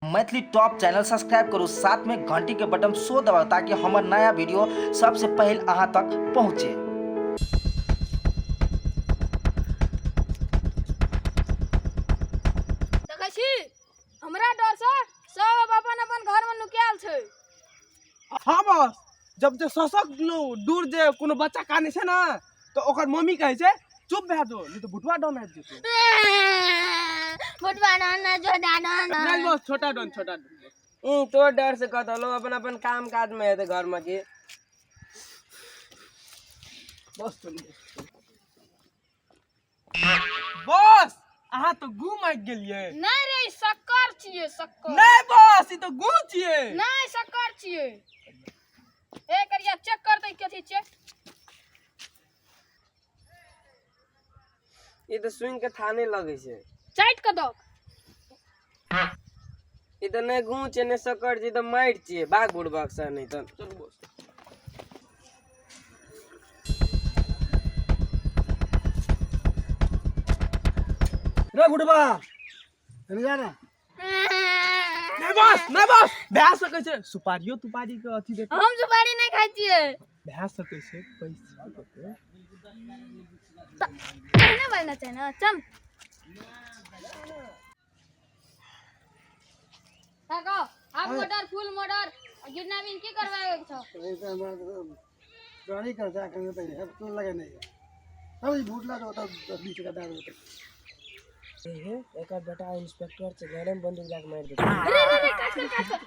Maithili top channel subscribe करू, साथ में घंटी के बटन सो दबाउ ताकि हमर नया वीडियो सबसे पहले अहाँ तक पहुँचे। देखै छी हमरा डर से सब अपन अपन घर में नुकायल छै। हाँ बस, जब जे ससक लो दूर जे कोनो बच्चा काने छै ना तो ओकर मम्मी कहै छै चुप भए जो, नहीं तो भुटवा डॉन आबि जेतौ। भुटवा डॉन ना, छोटा डॉन। नहीं बस, छोटा डॉन, छोटा डॉन। तो डर से कहत लोग अपन अपन काम काज में हेतै घर में की। बस चलू। बस अहाँ तो गु मागि गेलियै। नहीं रे, ई शक्कर छियै, शक्कर। नहीं बस, ई तो गु छियै। नहीं, शक्कर छियै। ए करिया चेक कर दे कथी छियै। ई तो सुन के थाने लगै छै। चाटि के दक। ई तो नहि गु छै नहि शक्कर छै, ई तो माटि छियै, बाघ बुढ़बाक से नहि तऽ। चलू बस। रे गुडबा, एने जा ना। नहीं बस, नहीं बस, भए सकै छै सुपारियो तुपारी के अथी देख। हम सुपारी नहीं खाइ छियै। भए सकै छै पैसा देतै। पहिने बोलना चाही ना, चल। काका, हाफ मर्डर, फुल मर्डर, किडनैपिंग की करवाए के छौ? गाड़ी कर जा कर पहिले अब तो लगे नहीं। अब ई भूत ला तो 10-20 टका दारू होतै। हे, एकर बेटा इंस्पेक्टर छै, घरे में बंदूक जाके मारि देतै। रे रे रे, काट कर, काट कर।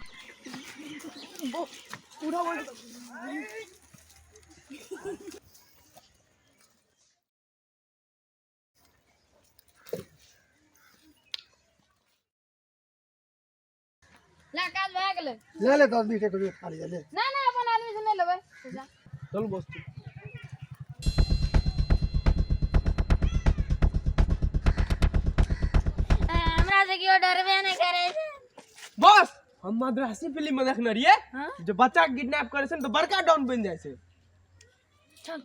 ला, काज भए गेलै। ले ले 10-20 टका खा ले, ले। ना ना, अपन आदमी से नहीं लेबै। जा। चलू बस। हमरा से केओ डरबे नहीं करे छै। बस, हम मद्रासी फिल्म में देखने रहिए। हाँ? जो बच्चा के किडनैप करे छै ने तो बड़का डॉन बन जाइ छै। चल।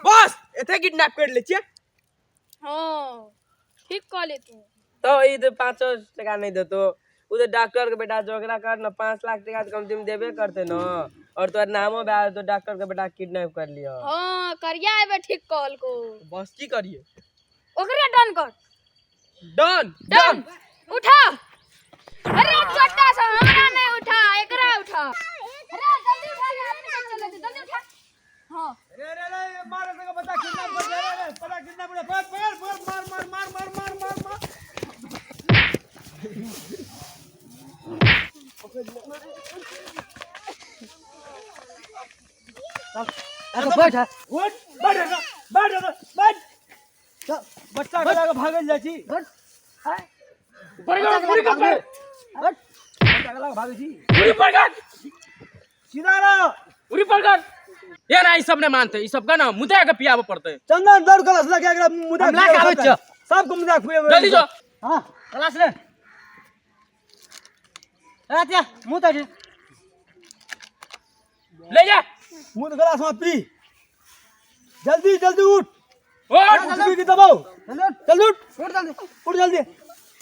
बस, एते किडनैप कर ले छियै। हाँ, ठीक कहले तू। तो ई तो 5 टका नहीं देतो, उ तो डॉक्टर के बेटा जो ओकरा कर न 5 लाख टका तो कम से कम देबे करते न, और तोर नामो भए जेतो डॉक्टर के बेटा किडनैप कर लियो। हाँ, करिया एबे ठीक कहल को। बस की करिए? ओकरे डन कर। Done, done. उठा। अरे छोटा सा हमरा नहीं उठा, एकरा उठा। अरे जल्दी उठा, आदमी सब चले छै, जल्दी उठा। हाँ। रे रे रे, मारे सके बच्चा किडनैप कर रे रे, पता किडनैप कर, पकड़ पकड़ पकड़, मार मार मार मार मार मार मार। अरे बैठ। उठ, बैठ ना, बैठ ना, बैठ। चल, बच्चा के लगा भागल जाइ छी। बैठ। पकड़, पूरी कर, बैठ। बच्चा के लगा भागै छी। पूरी पकड़। सीधा रह। पूरी पकड़। ये ना ई सब नहीं मानते, ई सब का ना मुदा के पियाबे पड़ते। चंदन दौड़ क्लास लगे एकरा मुदा हम लए के आबै छियौ। सबको मुदा खुएबै। जल्दी जो। हाँ, क्लास ले। ए त्या, मुँह ताकि। ले जा। मुँह तो क्लास में पी। जल्दी जल्दी उठ। उठ। उठ की दबाओ। जल्दी उठ। उठ जल्दी। उठ जल्दी।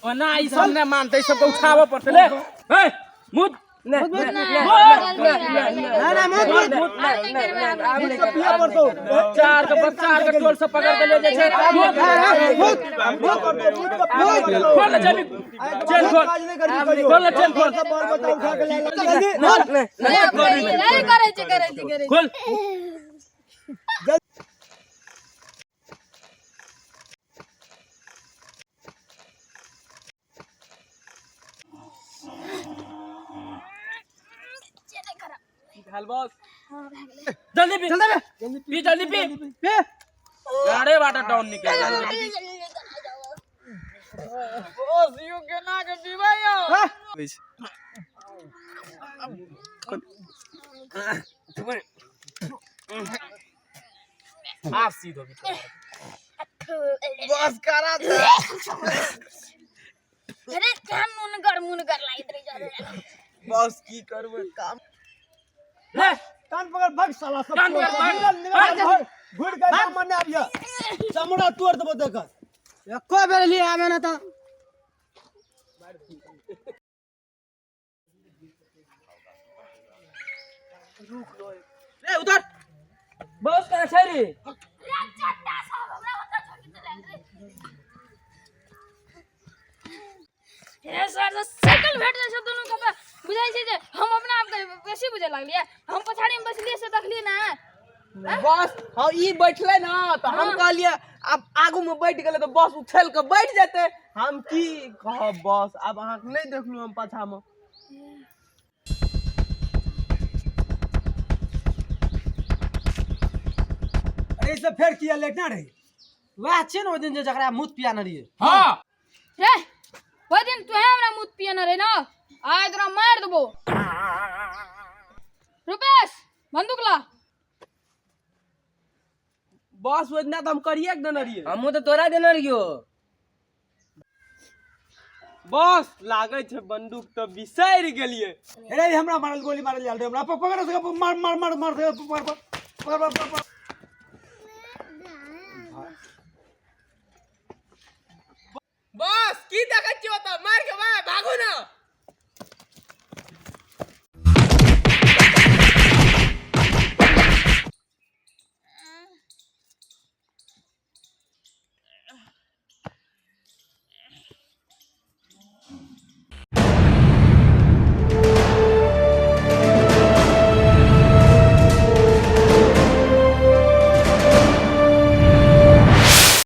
ओ ना ई सब नहीं मानते, ई सबको उठाबे पड़ते। ले। ए, मुद। ना ना ना, मुँह मुँह। मुँह के पिया पड़तो। चार के बच्चा के टोल से पकड़ के ले जाइ छै। मुद। मुँह मुँह पड़तो, मुँह के पिया पड़तो। खोल ले जल्दी। चेन खोल। काज नहीं करबी कहियो। खोल ले चेन खोल। सब बाल बच्चा उठा के ले ले। जल्दी। नहीं करे छै, करे छै, करे छै। खोल। भेल बस। जल्दी पी, जल्दी पी जल्दी पी। पी। गाड़े बाटा डाउन निकल। बस you केना के पीबै यौ। आब सीधो। बस करा दे। अरे केहन नुनगर मुनगर लागैत रहे जा। बस की करबै काम। कान पकड़ भाग साला सब, कान पकड़ भाग, निकल भाग, घुर के दाम मने आबिया, चमड़ा तोड़ देबो देख। एको बेर लिए आबे ना त। रे उधर। बॉस कहाँ छै रे? रे चट्टा साहब, हमरा ओतऽ छोड़ के चलि आयल रे। हे सर, से साइकिल भेट जाइ छै दुनू के तऽ बुझाइ छै जे हम अपना आपके बेसी बुझै लागलियै। हम पछाड़ी मे बैसलियै से देखलियै ना। बस हाँ, ई बैठले ना तऽ हम कहलियै आब आगू में बैठ गेलै तऽ बस उछल के बैठ जेतै। हम की कहब बस, आब अहाँके नहि देखलहुँ हम पाछा में। अरे ई सब फेर किया लेट ना रही? वएह छियै ने ओहि दिन जे जकरा मुँह पियाने रहियै? हाँ। रे ओहि दिन तोहे हमरा मुँह पियने रहे ना, आइ तोरा मारि देबो। रुपेश, बंदूक ला। बस ओहि दिना तऽ हम करिए के देने रहियै। हमहूँ तऽ तोरा देने रहियो। बस लागै छै बंदूक तऽ बिसरि गेलियै। अरे ई हमरा मारल, गोली मारल जाल रे हमरा। पकड़ सके, मार मार मार मार, पकड़ पकड़ पकड़ पकड़।